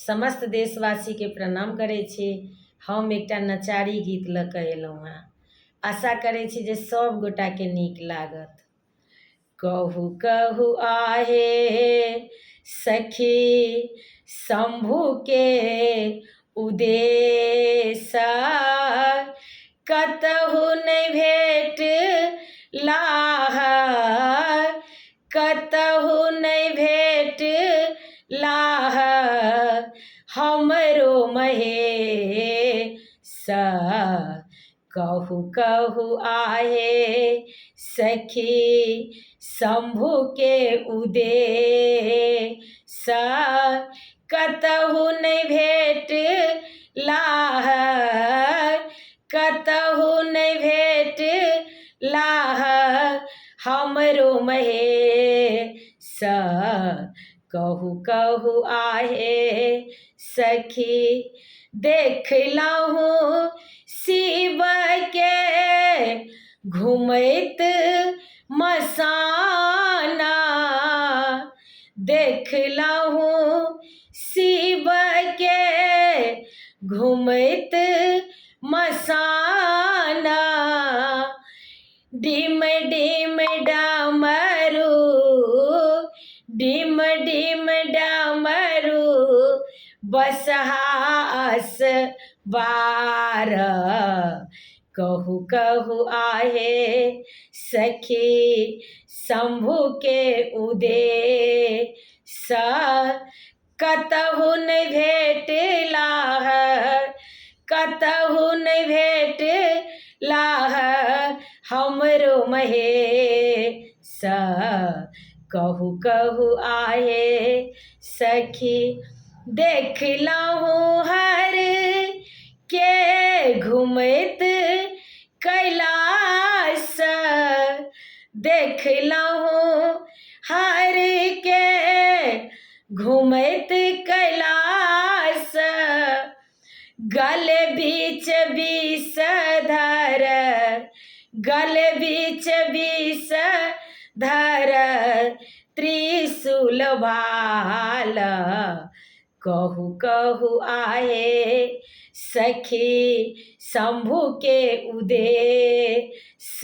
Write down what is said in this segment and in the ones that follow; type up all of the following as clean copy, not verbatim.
समस्त देशवासीके प्रणाम करै छी। हम एकटा नचारी गीत लऽ कऽ एलहुँ हेँ। आशा करै छी जे सभ गोटाके नीक लागत। कहू कहू आहे सखी शम्भूके उदेश, कतहु नहि भेट लाह, कतहु नहि भेट लाह हमरो महेश। कहू कहू आहे सखी शम्भूके उदेश, कतहु नहि भेट लाह, कतहु नहि भेट लाह हमरो महेश। कहू कहू आहे सखी, देखलहुँ शिव के घुमैत मसाना, देखलहुँ शिव के घुमैत मसाना, डिम डिम डमरू, डिम डिम डमरू बसहास बार। कहू कहू आहे सखी शम्भू के उदेश, कतहु नहि भेटलाह, कतहु नहि भेटलाह हमरो महेश। कहू कहू आहे सखी, देखलहुँ हर के घुमैत कैलाश, देखलहुँ हर के घुमैत कैलाश, गले बीच विष धर, गले बीच विष धर त्रिशूल भाल। कहू कहू आहे सखी शम्भू के उदेश,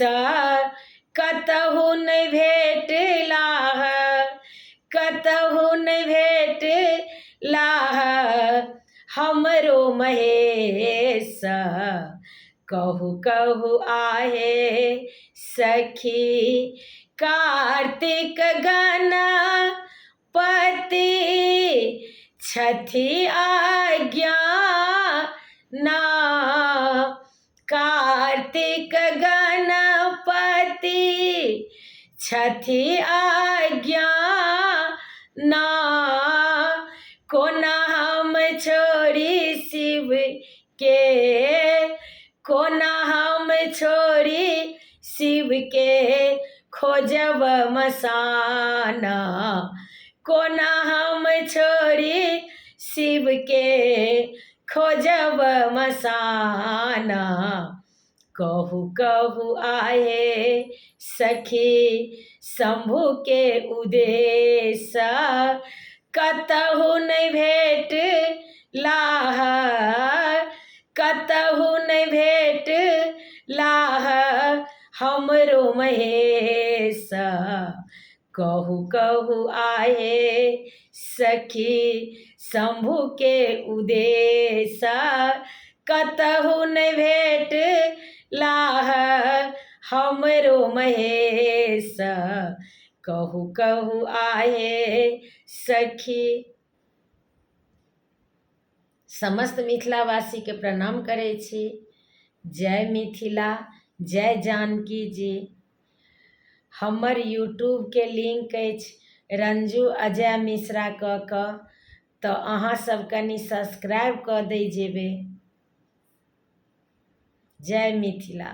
कतहु नहि भेटलाह, कतहु नहि भेटलाह हमरो महेश। कहू कहू आहे सखी, कार्तिक गणपति छथि आज्ञा ना, कार्तिक गणपति छथि आज्ञा ना, कोना हम छोड़ी शिव के, कोना हम छोड़ी शिव के खोजब मसाना, कोना हम छोड़ी शिव के खोजब मसाना। कहू कहू आहे सखी शम्भू के उदेश, कतहु नहि भेटलाह, कतहु नहि भेटलाह हमरो महेश। कहू कहू आहे सखी शम्भू के उदेश, कतहु नहि भेटलाह हमरो महेश। कहू कहू आहे सखी। समस्त मिथिलावासीके प्रणाम करै छी। जय मिथिला, जय जानकी जी। हमर यूट्यूबके लिंक अछि रंजू अजय मिश्रा कऽ कऽ, तऽ अहाँ सब कनि सब्सक्राइब कऽ दै जेबै। जय मिथिला।